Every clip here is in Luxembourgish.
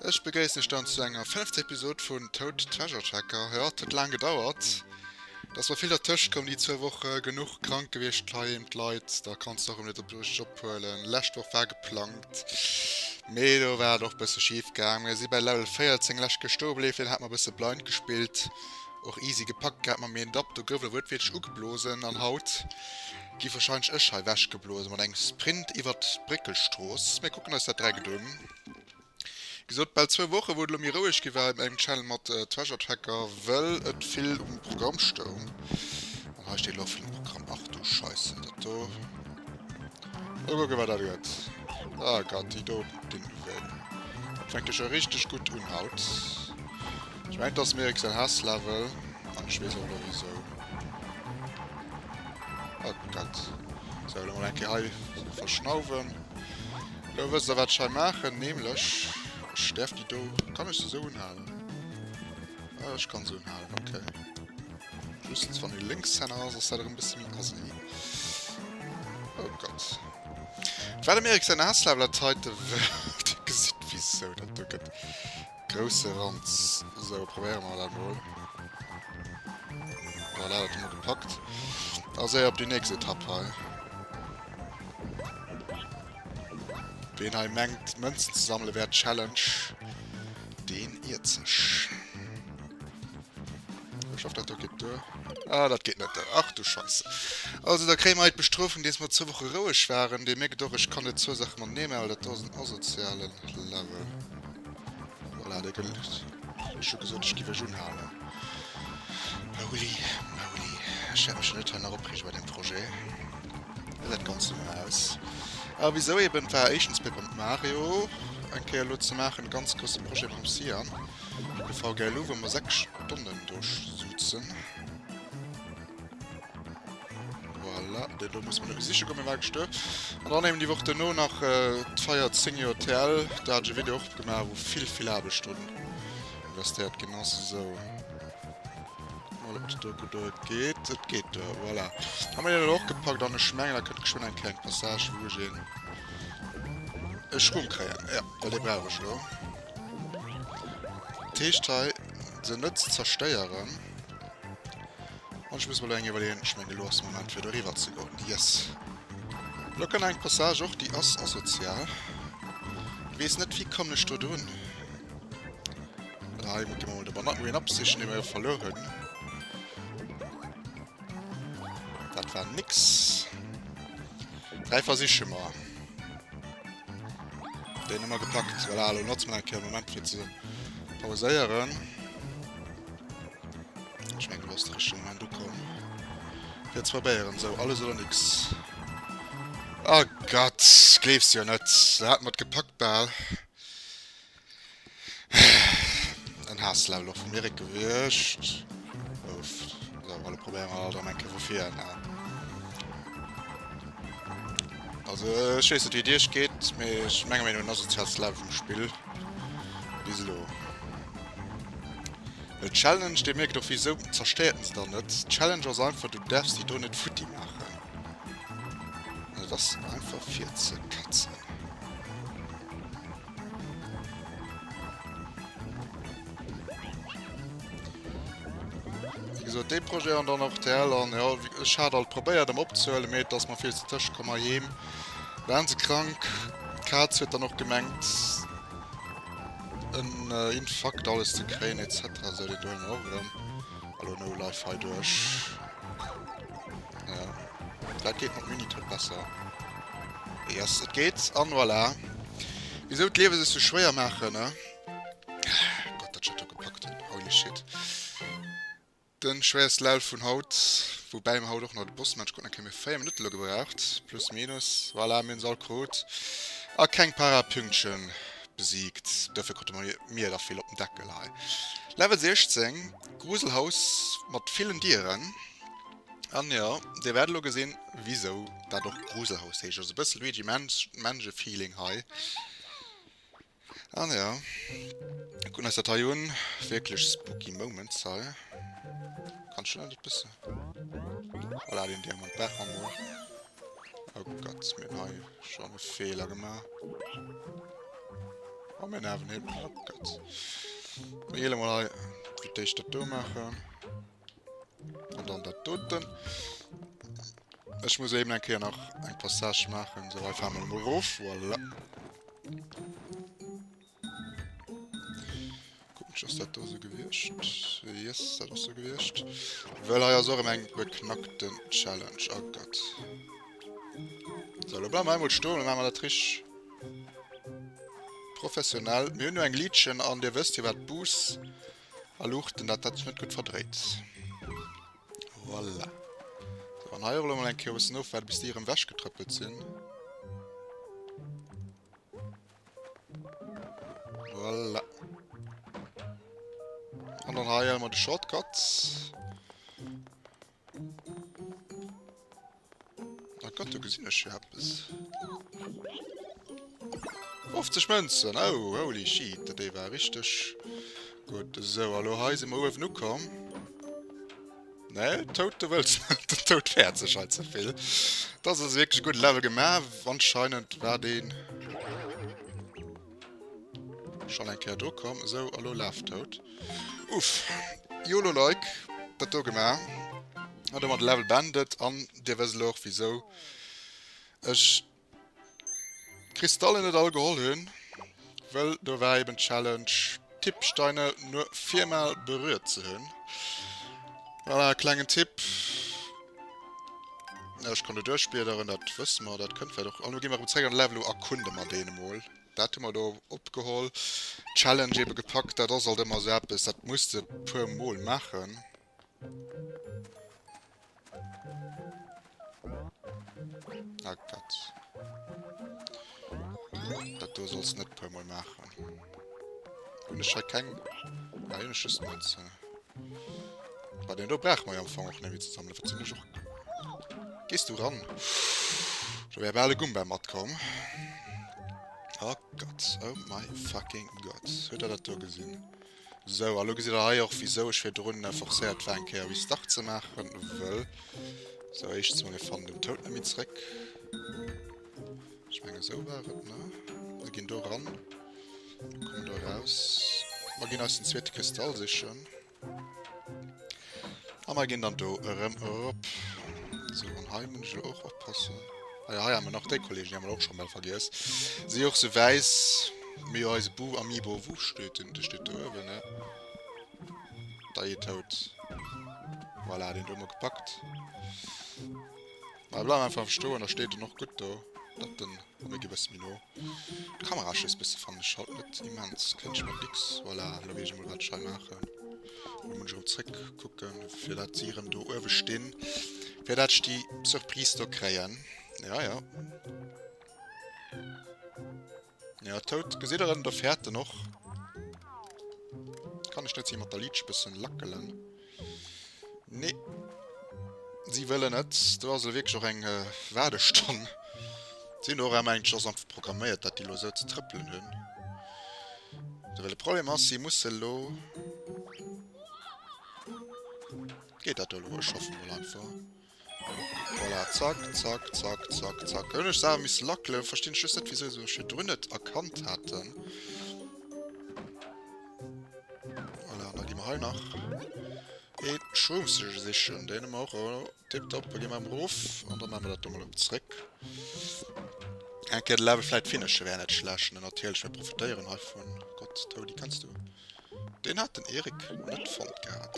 Ech begréissen iech dann zu enger fënnefter Episode vun Toad Treasure Tracker. Jo, et huet laang gedauert, et ass mer vill dertëscht komm déi zwou Woche, genuch krank gewiescht heiheem d'Leit, da kanns de och erëm net op richteg ophuelen. Lescht Woch war geplangt, mee do war et och bësse schif gaang. Mir si bei Level 14 lescht Kéier stoe bliwwen, deen hat mer bësse blind gespillt, och easy gepackt gehat mam End Up, do gouf elo wuertwiertlech ugeblosen an haut Gi wahrscheinlech ech hei wechgeblosen mat engem Sprint iwwert d'Bréckelstrooss. Mir kucken eis dat drecked un. Wéi gesot, bal zwou Woche wou et elo méi roueg gi war op mengem Channel mat Treasure Tracker, wëll et vill um Programm stoung. An hei steet elo och vill um Programm. Ach du Scheisse, dat do. Mol kucken, wat dat gëtt. Ah Gott, déi do dinn wéi. Dat fänkt jo scho richteg gutt un haut. Ech mengen, et ass dem Eric säin Haasslevel. An ech weess och elo wisou. Oh Gott. Sou, elo mol eng Kéier hei verschnauwen. Elo wësst der, wat ech hei maachen, nämlech, ech däerf déi do, kann ech se esou unhalen? Ah, ech kann se unhalen, okay. Just wann ee Lénkshänner ass, ass dat erëm e bësse méi assi. Oh Gott. Et war dem Eric säin Haasslevel, dat heite, Dir gesitt, wisou dat do gëtt. Grousse Ranz. Sou, probéiere mer dat mol. Voilà, dat hu mer gepackt. Da séier op déi nächst Etapp hei. Ween hei mengt, Mënzen ze sammele wär d'Challenge, deen iert sech. Ech hoff, dat do geet duer. Ah, dat geet net duer. Ach du Scheisse. Also, da kréie mer hei d'Bestrofung, dees mer zwou Woche roueg waren. Dir mierkt och, ech kann net zwou Saache matenee maachen, well dat do ass en asoziale Level. Voilà, dee gëllt. Ech hu gesot, ech giff iech unhalen. Holy moly. Ech wäert mech jo net hei nach opreege bei deem Projet. Wéi dat Ganzt elo aus. A wisou eben, war éischtens Paper Mario eng Kéier elo ze maachen, e ganz grousse Projet mam Cyan. De VGLU, wou mer 6 Stonnen do sutzen. Voilà, deen do muss mer net méi siche goen, mir war gestuer. An dann eben déi Woch duerno nach d'Feier 10 Joer TL, do hat ech e Video och gemaach, wou vill, vill Aarbecht drun investéiert ginn ass. Esou, mol ob et do gutt duer geet. Et geet duer, voilà. Hu mer deen elo och gepackt an ech mengen, da kënnt geschwënn eng kleng Passage, wou ech een e Schwung kréien. Jo, well dee brauch ech elo. Dat heescht hei, se net ze zerstéieren. An ech muss mer elo eng iwwerleeën. Ech mengen, elo ass de Moment, fir doriwwer ze goen. Yes. Elo kënnt eng Passage och, déi ass asozial. Ech weess net, wéi kommen ech do drun? Well hei gi mer mol de Bananenween absichen, dee mer jo verluer hunn. Dat war nix. Dräi Versich hu mer. Deen hu mer gepackt. Voilà, elo notze mer eng Kéier de Moment, fir ze pauséieren. Ech mengen, elo ass de richtege Moment ukomm, fir ze probéieren. Sou, alles oder nix. Oh Gott, gleefs jo net. Da hat mer et gepackt bal. En Haasslevel och vum Erik gewiescht. Uff. So, alle probéieren wir alt erëm eng Kéier vu vir. Ne? Also, ech weess net, wéi et iech geet, mee ech menge mir hunn en asoziaalste Level vum Spill bis elo. Well d'Challenge, dir mierkt och, wisou zerstéiert en se dann net? D'Challenge ass einfach, du däerfs déi do net futti maachen. An et ass einfach fir ze katzen. Wéi gesot, dee Projet an dann och TL an jo, ech hat alt probéiert em opzehuelen, mee et ass mer vill ze tëscht komm heiheem waren se krank. D'Kaz huet dann och gemengt en Infarkt alles ze kréien etc. Sou, deen do huele mer och erëm. Alo no life hei duerch. Ja, dat geet mat Minitel besser. Yes, et geet. An voilà. Wieso d'Liewe sech sou schwéier maachen, ne? Gott, dat ech dat do gepackt hunn. Holy shit. Den schwéierste Level vun haut. Woubäi mer haut och nach de Boss maachen. Ech krut nach keng méi 4 Minutte lo gebraucht. Plus minus. Voilà, mir hunn se all krut. A keng Parapünktchen besiegt. Dofir krute mer mir da vill op den Deckel hei. Level 16, Gruselhaus mat villen Dieren. An jo, dir wäert elo gesinn, wisou dat och Gruselhaus heescht. Also e bësse Luigi Mansion Feeling hei. An jo, kucken eis dat hei un. Wierklech spooky Moments hei. Kann ech net e bësse. Voilà, den Diamant brauche mer mol. Oh Gott, mir hunn hei schonn e Feeler gemaach. Oh, mir nerven hin. Oh Gott. Mir gehen mal hei fir d'éischt dat do maachen. An dann dat doten. Ech muss eben eng Kéier nach eng Passage maachen. So, hei fahren wir mal erof. Voilà. Gucken ech, ass dat do sou gewiescht? Yes, dat ass sou gewiescht. Well hei ass och erëm eng beknackten Challenge. Oh Gott. So, lo bleiwe mer emol stoen, dann maache mer dat richteg professionell. Mir hunn do eng Liitchen an dir wësst jo wat Bus a Luuchten, dat dat sech net gutt verdréit. Voilà. So, an hei och elo mol eng Kéier e bëssen ofwaarden, bis déi erëm wechgetrëppelt sinn. Voilà. An dann hei ëmmer de Shortcut. Oh Gott, do gesinn ech jo eppes. 50 Mënzen, oh, holy shit, dat dee war richteg gutt. Esou, a lo hei si mer uewen ukomm. Nee, Toad, du wëlls net. Den Toad fäert sech hei ze vill. Dat ass also wierklech e gudde Level gemaach. Anscheinend war deen schonn eng Kéier do komm. Esou, a lo laf Toad. Uff. Yolo like, dat do gemaach. An domat de Level beendet. An dir wësst elo och wisou ech D'Kristallen net all geholl hunn, wëll do war eben d'Challenge d'Tippsteine nur viermal berührt ze hunn. Voilà, klengen Tipp. Ja, ech kann do duerchbliederen, dat wësse mer, dat kënnt vläicht och. An elo gi mer erëm zréck an de Level, elo erkunde mer deen emol. Dat hu mer do opgeholl. Challenge ebe gepackt, dat ass alt ëmmer esou eppes, dat muss de puer mol maachen. Ah Gott. Dat do solls net puer mol maachen. Hunn ech hei keng... Ah, hunn ech just Münzen. Bei den do brauche mer jo am Fong och net méi ze sammelen. Wat sinn ech och... Gees du ran? Do wär bal e Gumba matkomm. Oh Gott, oh my fucking God. Huet der dat do gesinn? Sou, a lo gesitt der hei och, wisou ech virdrun forcéiert war, eng Kéier Restart ze maachen, wëll. Sou, éischtens mol, mir fannen den Toad net méi zréck. Ech mengen, sou war et, ne? Mir ginn do ran, kommen do eraus. Mer ginn eis den zweete Kristall sichen. A mer ginn dann do erëm erop. Sou, an hei muss ech elo och oppassen. Ah ja, hei hu mer nach déi Kollegen, déi hu mer och scho bal vergiess. Si och sou wäiss, mee jo eise Boo Amiibo, wou steet deen? Dee steet do uewen, ne? Dei Toad. Voilà, deen do hu mer gepackt. Ma bleiwen einfach stoen, da steet en och gutt do. Dat den, a mir gi bësse méi no. D'Kamera ass just bësse fannen ech haut net immens. Kéint ech mat X, voilà, elo weess ech emol wat ech hei maachen. Elo muss ech erëm zréck kucken, fir dat si erëm do uewe stinn, fir dat ech déi Surprise do kréien. Ja, ja. Ja, Toad, gesitt der en, do fäert en och. Kann ech net si mat der Leech bëssen lackelen? Nee. Si wëllen net. Do ass elo wierklech och eng Waardestonn. Si hunn do och eng mengt ass einfach programméiert, dat déi elo esou ze trëppelen hunn. Well de Problem ass, si musse elo... Geet dat do elo? Ech hoffe mol einfach. Voilà, zack, zack, zack, zack, zack. Hunn ech se awer misse lackelen. Verstinn ech just net, wisou se mech virdrun net erkannt haten. Voilà, an da gi mer hei nach ee Shrooms sichen. Deen hu mer och elo tiptop. Da gi mer erëm erof an da maache mer dat do mol erëm zréck. Eng Kéier de Level vläit finishen wär net schlecht, ne? Natierlech, mir profitéieren heivun. Gott, Toadie, kenns du? Deen hat den Eric net fonnt gehat.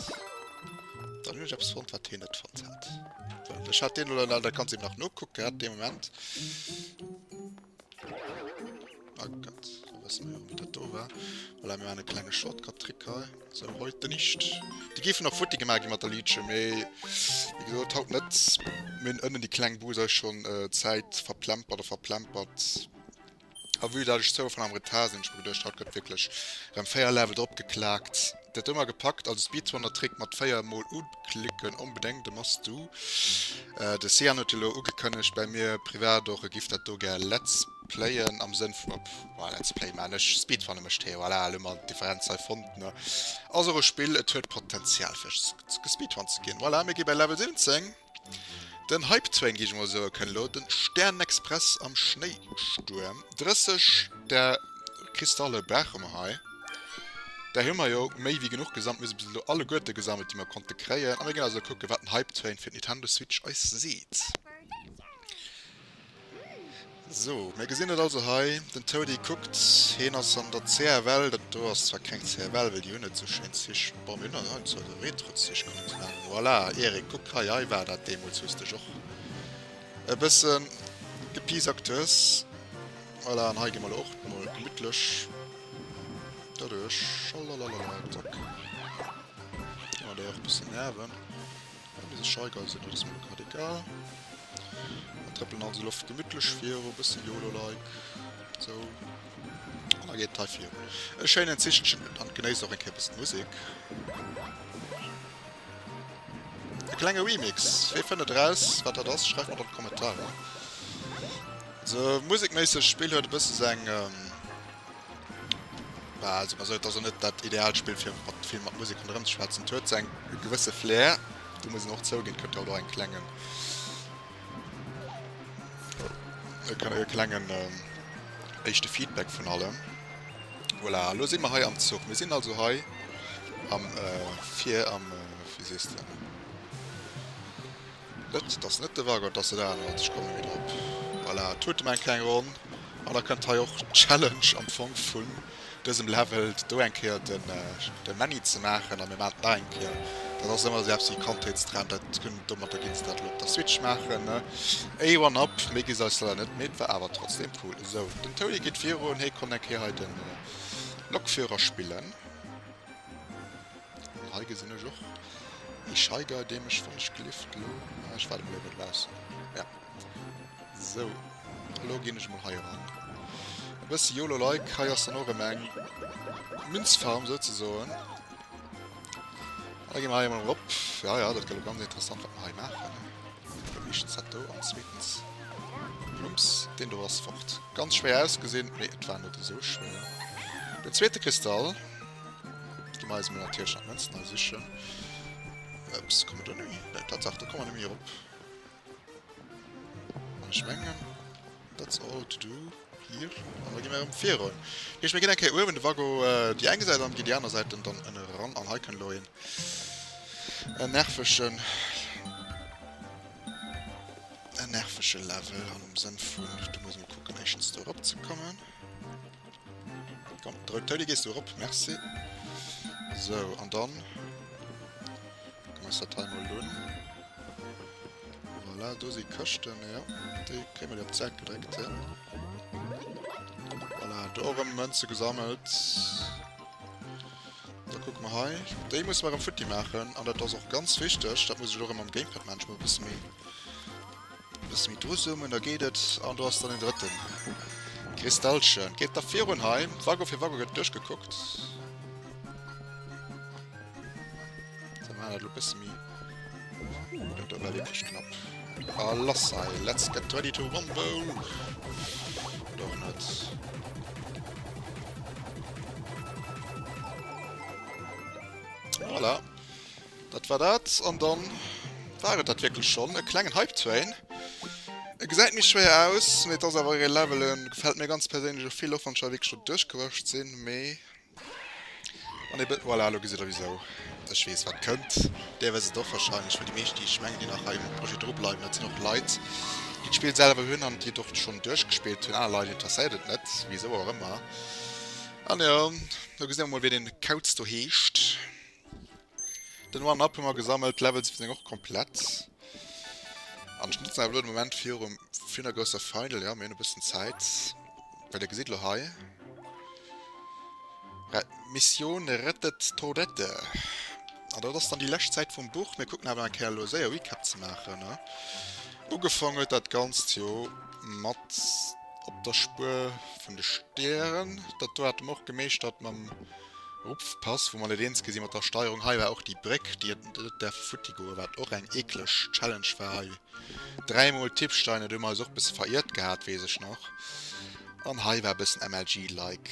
Dann hunn ech eppes fonnt, wat hien net fonnt hat. Well ech hat deen elo, dat kanns de eben nach nokucken gehat, dee Moment. Oh Gott, da wësse mer jo, wéi dat do war. Voilà, mir maachen e klenge Shortcut-Trick hei. Sou, heute nicht. Déi géifen och futti gemaach gi mat der Leeche, mee wéi gesot, haut net. Mir hunn ënnen déi kleng Bus eis schonn Zäit verplempert a verplempert. A vue dat ech zou vun am Retard sinn, hunn ech mer geduecht, haut gëtt wierklech rem 4 Level drop geklaakt. Dat hu mer gepackt, also Speedrunner Trick mat 4 mol uklicken onbedéngt, e must do. De Cyan huet elo ugekënnegt bäi mir privat och, e giff dat do gär Let's Playen am Sënn vu, voilà, Let's Play maan ech, Speedrunne mécht hee, voilà, elo hu mer d'Differenz hei fonnt, ne. Ass och e Spill, et huet Potenzial fir gespeedrunnt ze ginn. Voilà, mir gi bäi Level 17. Den Hype Train, géif ech mol soen, kënnt elo. Den Sternenexpress am Schnéistuerm. 30 der. Kristalle brauche mer hei. Där hu mer jo méi wéi genuch gesammelt. Mir hu se bis elo alleguerte gesammelt, déi mer konnte kréien. A mir ginn also kucken, wat den Hype Train fir d'Nintendo Switch eis seet. Sou, mir gesinn et also hei, den Toady kuckt, heen ass an der CFL, dat do ass zwar keng CFL, well déi hunn net sou schéin Zich, bon mir hunn hei zwar sou Retro-Zich, kann een se nennen, voilà, Eric, kuck hei, hei war dat deemools, wou s dech och e bësse gepiesackt hues, voilà, an hei gi mer elo och mol gemittlech doduerch, schalalala, zack, gi mer déi och e bëssen nerven. Wann mir se schei geil sinn, dat ass mir grad egal. Mer trëppelen also elo gemütlech viru, bëssen YOLO-like. Sou. An da geet et hei virun. E schéinen Zichelchen an genéisst och eng Kéier bëssen d'Musek. E klenge Remix. Wee fënnt et eraus, wat dat ass? Schreift mer et an d'Kommentarer. Sou, musekméisseg, d'Spill huet e bësse sou eng. Bah, also mer sou, et ass och net dat ideaalt Spill fir mat vill mat Musek ronderëm ze schwätzen. Et huet sou eng gewësse Flair, do muss een och zouginn. Et kënnt haut och en klengen, e klengen éischte Feedback vun allem. Voilà, elo si mer hei am Zuch. Mir sinn also hei am vir am, wéi sees de, Net, dass net de Wagon, dass dat anert, ech kommen méi drop. Voilà, tut em eng kleng Ronn an da kënnt hei och d'Challenge am Fong vun dësem Level, do eng Kéier den de Männi ze maachen a mir maachen et nach eng Kéier. Dat ass ëmmer esou eppes wéi Kandheetsdram, dat kënnt domatter ginn se dat elo op der Switch maachen, ne? A One Up, méi gi se eis leider net, mee et war awer trotzdem cool. Esou, den Toady geet virun, hee konnt eng Kéier hei de Lokführer spillen. An hei gesinn ech och ee Shy Guy, dee mech wann ech gelift elo, ah, ech waarde mol léiwer dobaussen. Ja. Sou, elo ginn ech mol hei eran. E bëssi YOLO-like. Hei ass dann och erëm eng Münzfarm souzesoen. An da gi mer hei emol erop. Ja, ja, dat gëtt elo ganz interessant, wat mer hei maachen. Éischtens dat do an zweetens, plumps, deen do ass fort. Ganz schwéier ausgesinn, mee et war net esou schwéier. Den zweete Kristall. Gi mer eis emol natierlech nach d'Mënzen hei sichen. Ups, komme mer do net méi? Nee, Tatsaach, do komme mer net méi erop. An ech mengen, that's all to do here. An da gi mer erëm virun. Dat heescht, mir ginn eng Kéier uewen de Wago déi eng Säit an, ginn déi aner Säit dann ënne eran. An hei kënnt elo een en nervegen, en nervege Level an dem Sënn vun, do muss ee mol kucken, éischtens do eropzekommen. Komm, drück Tony, gehst du erop. Merci. So, an dann kucken wir uns dat hei mol un. Voilà, do si Këschten, ja. Déi kréie mer déi op d'Säit gedréckt. Ja. Voilà, do erëm Mënze gesammelt. Da kucke mer hei. Déi musse mer erëm futti maachen. An dat ass och ganz wichteg. Dat muss ech elo erëm am Gamepad maachen. Ech muss e bësse méi E bësse méi dru zoomen, da geet et. An do ass dann den drëtten Kristallchen. Geet da virun hei. Wago fir Wago gëtt duerchgekuckt. So, maachen dat elo e bësse méi. Oh, dat do war wierklech knapp. A lass hei. Let's get ready to rumble! Oder och net. Voilà. Dat war dat an dann war et dat wierklech schonn. E klengen Hype Train. E gesäit méi schwéier aus, mee et ass awer e Level, en gefält mir ganz perséinlech och vill, och wann ech hei wierklech do duerchgerusht sinn, mee wann ee bë voilà, elo gesitt der wisou ech weess wat kënnt. Där wësst et och wahrscheinlech, well déi meescht déi ech mengen déi nach hei um Projet dru bleiwen, dat sinn och Leit déi d'Spill selwer hunn an déi et och schonn duerchgespillt hunn. Aner Leit interesséiert et net, wisou och ëmmer. An jo, lo gesi mer mol wéi dee Kauz do heescht. Den One Up hu mer gesammelt, Level 17 och komplett. An ech notzen awer elo de Moment virum virun der grousser Final, ja, mir hunn e bëssen Zäit. Well dir gesitt elo hei, Mission Rettet Toadette. An dat ass dann déi lescht Säit vum Buch. Mir kucken awer eng Kéier elo séier Recap ze maachen, ne. Ugefaang huet dat Ganzt jo mat Op der Spuer vun de Stären. Dat do hate mer och gemeeschtert mam Rupfpass, wou mer net eens gi si mat der Steierung. Hei war och déi Bréck, déi et net däerfe futti goen, wat och eng eekleg Challenge war. Hei dräimol Tippsteine, do hu mer eis och e bësse veriert gehat, weess ech nach. An hei war e bëssen MLG-like,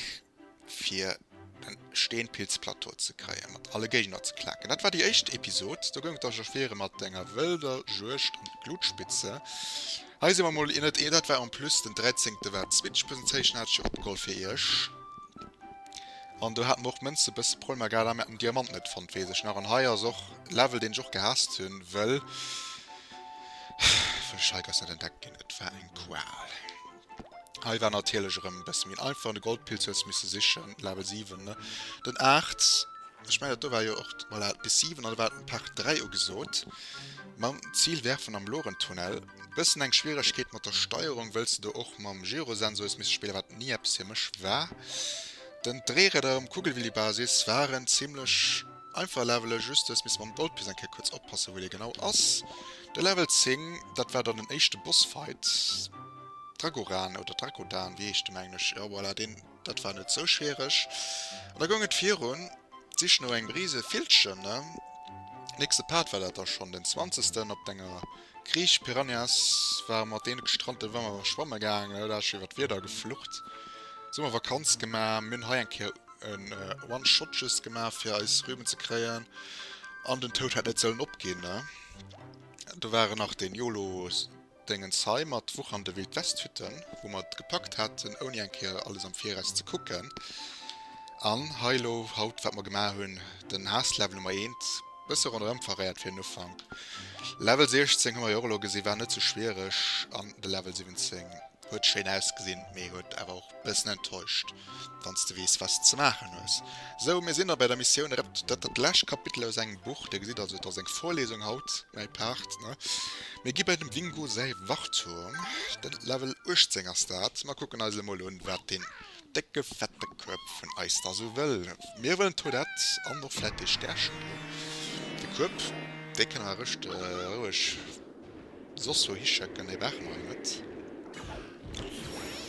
fir den Steenpilzplateau ze kréien, mat alle Géigner ze klaken. Dat war déi éischt Episod. Do goung et da scho viru mat enger wëlder Juegd an d'Glutspitze. Hei si mer mol net, dat war en plus den 13. war d'Switch Presentation, hat ech jo opgeholl fir iech. An do hate mer och Mënze bësse Problemer gehat a mir haten den Diamant net fonnt, weess ech nach. An hei ass och e Level, deen ech och gehaasst hunn, wëll, wëll ech hei ganz net entdeckt ginn. Et war eng Qual. Hei war natierlech erëm e bësse méi einfach, de Goldpilz hues misse sichen, Level 7, ne? Den 8, ech mengen dat do war jo och, voilà, bis 7 an da war den Part 3 ugesot. Mam Zil werfen am Lorentunnel. Bëssen eng Schwieregkeet mat der Steierung, wëlls de do och mam Gyrosensor hues misse spillen, wat ni eppes fir mech war. Den Dréiräder um Kugelwilli-Basis waren zimlech einfach Levele, just hues misse mam Goldpilz eng Kéier kuerz oppassen, wou dee genau ass. De Level 10, dat war dann den éischte Bossfight. Dragoran oder Dragodan, wéi heescht de mengen ech, jo voilà, deen, dat war net sou schwiereg. An da goung et virun, d'Sich no engem rise Villchen, ne? Nächste Part war dat da schonn, den zwanzegsten, op enger Kriich Piranhas ware mer mat deene gestrant, do ware mer schwamme gaangen, ne, da hu ech iwwer d'Wieder geflucht, Summervakanz gemaach, mir hunn hei eng Kéier en One Shot just gemaach fir eis Rüben ze kréien an den Toad hätt net sollen opginn, ne? Do waren nach den Yolo. Déngens hei mat wuchernden Wildwesthütten, wou mer et gepackt haten ouni eng Kéier alles am Viraus ze kucken. An hei elo haut wat mer gemaach hunn, den Haasslevel Nummer eent, bësse ronderëm verréiert fir den Ufank. Level 16 hu mer jo och elo gesinn, war net sou schwiereg an de Level 17 huet schéin ausgesinn, mee huet awer och Bëssen enttäuscht, wann s de weess, wat s de ze maachen hues. Sou, mir sinn da bei der Missioun erëm. Dat dat lescht Kapitel aus engem Buch. Dir gesitt also, et ass eng Vorlesung haut, mäi Part, ne? Mir gi bei dem Wingo säi Wachturm. De Level 18 ass dat. Mer kucken eis emol un, wat deen décke, fette Kueb vun eis da sou wëll. Mir wëllen d'Toadette an och vläit dee Stärchen do. De Kueb, dee kënne mer eréischt roueg. Soss wou hischécken, nee brauche mer hei net.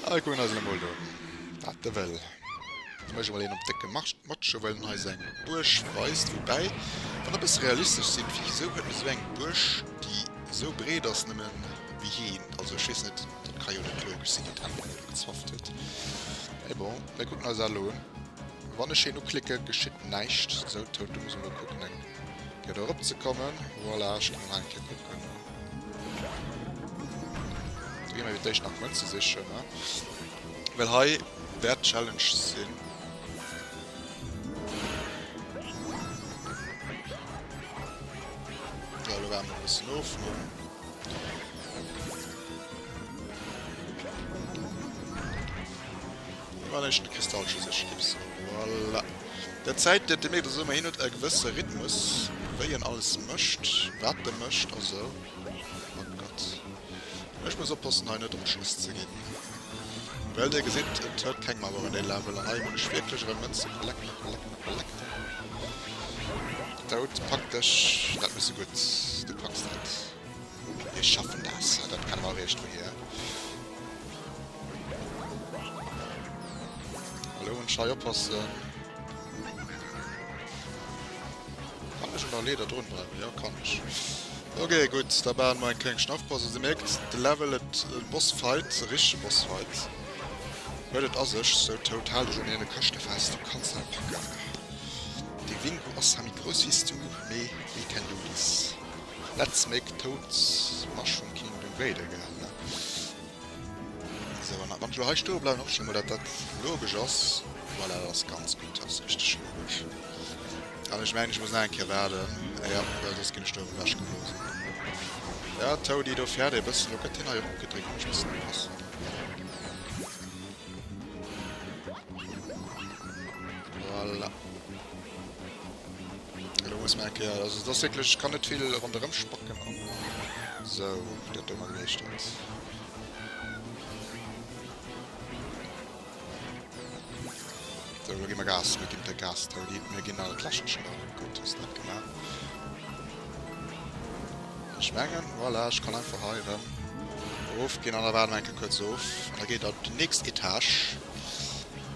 A mir kucken eis elo mol un, wat e wëll. Da mécht emol een op décke Macho, well en eis eng Buerg weist. Woubäi, wa mer e bësse realistesch sinn, wisou huet en esou eng Buerg, déi esou breet ass nëmmen wéi hien? Also ech weess net, dat ka jo net logesch sinn, datt hien do gezwafft huet. Mee bon, mir kucken eis dat elo un. Wann ech hien uklicke geschitt näischt. Sou, Toad, du muss emol kucken eng Kéier do erop ze kommen. Voilà, ech ginn nach eng Kéier kucken. Do gi mer fir d'éischt nach Mënze sichen, ne? Well hei wäert d'Challenge sinn. So, elo waarde mer e bëssen of, ne? Wann ech de Kristallche siche giff. So, voilà. Der Zäit, dat Dir mierkt also ëmmer, hien huet e gewësse Rhythmus, wéi en alles mécht, wat e mécht a sou. Oh Gott. Ech muss oppassen, hei net op d'Schnëss ze ginn. Well Dir gesitt, et huet keng Mauer un dee Level. An hei muss ech wierklech erëm Mënze collecten, collecten, collecten. Dout, pak dech. Dat méchs de gutt. Du packs dat. Wir schaffen das. Dat kenne mer eréischt wouhier. Elo muss ech hei oppassen. Kann ech un der Leeder drun bleiwen? Jo, kann ech. Ok, gutt, da maache mer eng kleng Schnaffpaus. Also dir mierkt, de Level, et e Bossfight, e richtege Bossfight huet et a sech. Sou, Toad, hal dech un deene Këschte fest, du kanns dat packen. De Wingo ass zwar méi grouss wéi s du, mee we can do this. Let's make Toad's Mushroom Kingdom great again, ne? Sou, an wann ech elo hei stoe bleiwen, hoffen ech emol, dat dat logesch ass. Voilà, dat ass ganz gutt, dat ass richteg logesch. An ech mengen, ech muss nach eng Kéier waarden. Ja, well soss ginn ech do erëm ewechgeblosen. Ja, Toadie, do fäert ee bëssen. Do gëtt hien hei eropgedréckt, muss ech bëssen oppassen. Voilà. Elo muss mer eng Kéier, also et ass wierklech, ech kann net vill ronderëm spacken an sou, dat do mar gemeeschtert. Sou, elo gi mer Gas, mir ginn de Gas, Toady, mir ginn an d'Lächerchen eran. Gutt, hues dat gemaach. Ech mengen, voilà, ech kann einfach hei erëm erofginn an da waarde mer eng Kéier kuerz of an da geet et op déi nächst Etage.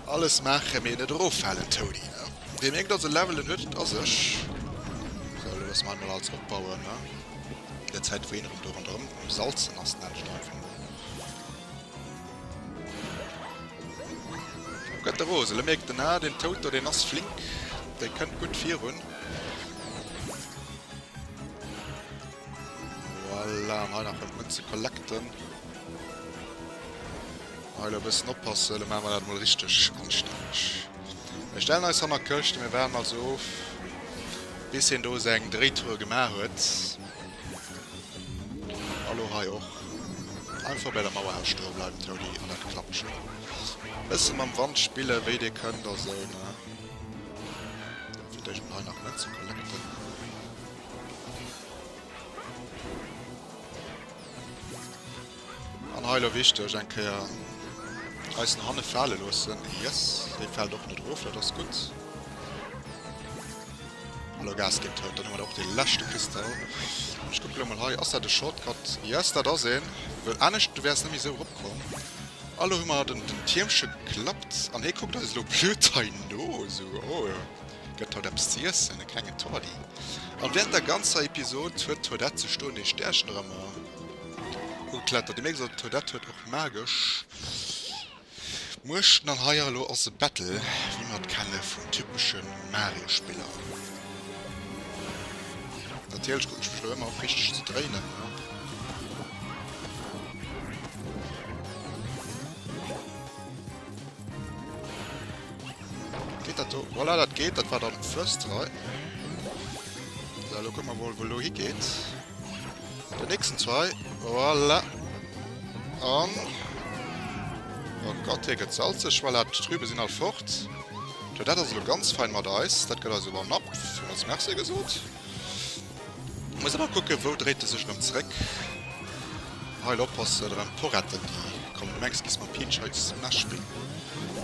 Alles maachen, mee net eroffalen, Toady, ne? Dir mierkt also, Levelen huet et a sech. Sou, elo loosse mer hei mol alles opbauen, ne? Der Zäit, wou een erëm do ronderëm um Salzen ass, nennen ech et einfach mol. Lo gëtt e rose. Elo mierkt en, ah, deen Toad do, deen ass flink, dee kënnt gutt virun. Voilà, an hei nach erëm d'Mënze collecten. Hei elo e bëssen oppassen, elo maache mer dat emol richteg anstänneg. Mir stellen eis hanner d'Këscht a mir waarden also of, bis hien do seng Dréitoure gemaach huet. A lo hei och einfach bei der Mauer aus stoe bleiwen, Toady, an dat klappt schon. Bësse mam Wand spillen, wéi dir kënnt a sou, ne? Fir d'éischt mol hei nach Mënze collecten. An hei elo wichteg, eng Kéier eis no hanne fale loossen. Yes, dee fält och net erof, dat ass gutt. Elo Gas ginn, Toad, dann hu mer och dee leschte Kristall. Ech kucke elo mol hei, ass dat e Shortcut? Yes, dat ass een, well anescht du wäers net méi esou eropkomm. A lo hu mer den Tiermche geklappt an hie kuckt eis elo blöd hei no, esou, oh. Gëtt haut eppes ze iessen, e klengen Tordi. An während der ganzer Episod huet d'Toadette sech do un dee Stärchen erëm ugeklettert. Dir mierkt also, d'Toadette huet och magesch Muechten. An hei elo ass e Battle, wéi mer et kenne vun typesche Mario-Spiller. Natierlech kucken ech mech elo ëmmer och richteg ze dréinen, ne? Geet dat do? Voilà, dat geet. Dat war dann first try. So, lo kucke mer mol, wou lo higeet. Den nächsten try. Voilà. An... Oh Gott, hie gëtt salzeg. Voilà, d'Trübe sinn all fort. Jo, dat ass elo ganz fein mat eis. Dat gëtt eis e One-Up. Hunn eis Merci gesot. Muss ëmmer kucken, wou dréit e sech erëm zréck. Hei elo oppassen, erëm Poretten déi kommen. Du mengs giss mam Peach hei Smash spillen.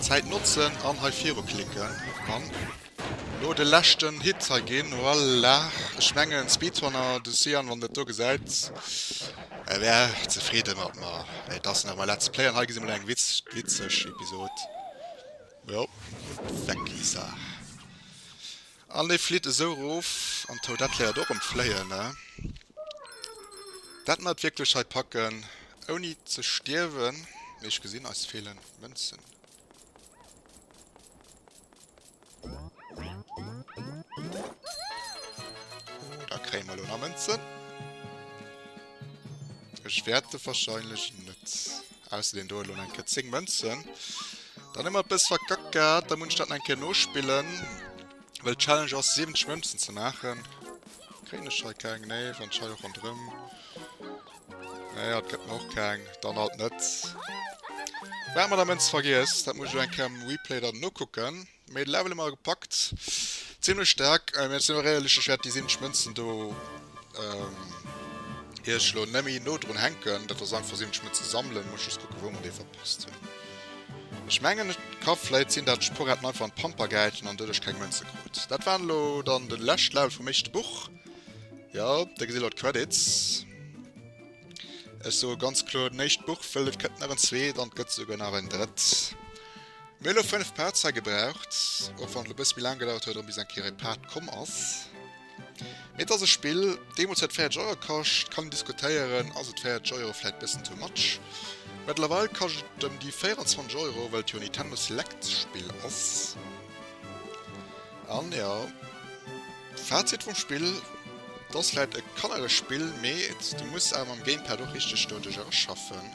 Zäit notzen an hei viru klicken an lo de leschten Hit hei ginn. Voilà, ech mengen Speedrunner de Cyan, wann dat do gesäit, e wär zefridde mat mer. Et ass nach emol Let's Play an hei gesi mer elo eng witzeg Episod. Jo, weg is er. An dee flitt esou erof, an d'Toadette léiert och erëm fléien, ne? Dat mer et wierklech hei packen, ouni ze stierwen. Mee ech gesinn, eis feelen Mënzen. Oh, da kréie mer elo nach Mënzen. Ech wäerte wahrscheinlech net. Ausser deen do huet elo nach eng Kéier 10 Mënzen. Dann hu mer e bëss verkackt gehat. Da muss ech dat nach eng Kéier nospillen. Well d'Challenge ass 70 Mënzen ze maachen. Kréien ech hei keng? Nee, wann ech hei och ronderëm. Nee, dat gëtt mer och keng. Dann halt net. Wat mer der Mënz vergiess. Dat muss ech elo eng Kéier am Replay dann nokucken. Mee de Level hu mer gepackt. Zimlech staark. Mee et sinn och éierlech, ech wäert déi 70 Mënzen do iech elo net méi no drun hänken. Dat ass einfach 70 Mënze sammelen. Muss just kucken, wou mer déi verpasst hunn. Ech mengen, et ka vläit sinn, dat ech Poretten einfach an d'Pampa gehäit hunn an doduerch keng Mënze krut. Dat war elo dann de leschte Level vum éischte Buch. Jo, dir gesitt elo d'Credits. Ech soe ganz kloer den éischt Buch, wëll et kënnt nach en zweet an et gëtt souguer nach en drëtt. Mir hu lo 5 Parts hei gebraucht, och wann et lo bësse méi laang gedauert huet, erëm bis eng Kéier e Part komm ass. Mee et ass e Spill, deemools huet 40 Euro kascht, kann een diskutéieren, ass et 40 Euro vläit bëssen too much? Mëttlerweil kascht et ëm déi 24 Euro, well et jo e Nintendo Select Spill ass. An jo, Fazit vum Spill, et ass vläit e kannerlecht Spill, mee du muss awer mam Gamepad och richteg doduerch eraschaffen.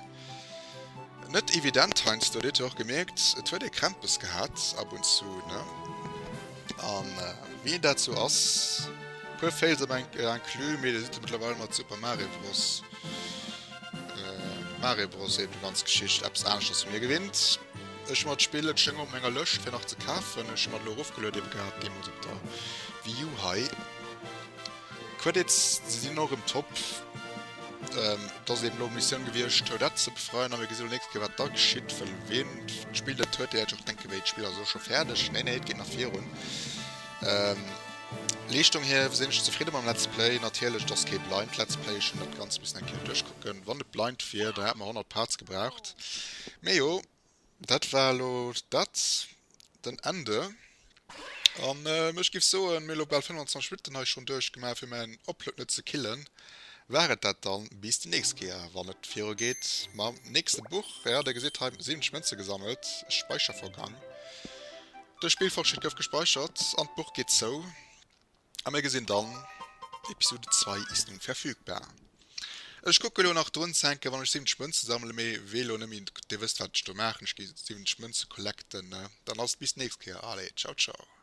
Net evident heiansdo, dir hutt jo och gemierkt, et huet ee Krämpes gehat ab und zu, ne? An wéi dat sou ass, puer Fails am inclus, mee dir sidd jo mëttlerweil mat Super Mario Bros. Mario Bros. Eben déi ganz Geschicht eppes aneschters vu mir gewinnt. Ech hu mer d'Spill, et stoung op menger Lëscht fir nach ze kafen, ech hu mer et elo erofgeluet ebe gehat deemools op der Wii U hei. Credits, se sinn och erëm top. Et ass eben elo Missioun gewiescht Toadette ze befreien a mir gesi lo nächst Kéier wat da geschitt, well ween d'Spill net huet, dee wäert sech och denken, wéi d'Spill ass elo scho fäerdeg. Nee nee, et geet nach virun. Leeschtung hier sinn ech zefridde mam Let's Play. Natierlech, et ass kee Blind Let's Play, ech hunn dat Ganzt missen eng Kéier duerchkucken. Wann et blind wier, da hätt mer 100 Parts gebraucht. Mee jo. Dat war elo dat, den Ende. An ech giff soen, mir hu lo bal 25 Minutten hei schonn duerchgemaach, fir mäin Upload net ze killen. War et dat dann bis déi nächst Kéier, wann et viru geet mam nächste Buch. Jo, der gesitt hei 70 Mënze gesammelt, Speichervorgang. De Spillfortschritt gouf gespeichert an d'Buch geet zou. A mir gesinn dann, Episode 2 ist nun verfügbar. Ech kucke lo nach drun ze hänken, wann ech 70 Mënze sammelen, mee wee lo net méi, dee wësst wat ech do maachen, ech gi 70 Mënze collecten, ne? Dann ass et bis d'nächst Kéier, allez, ciao ciao.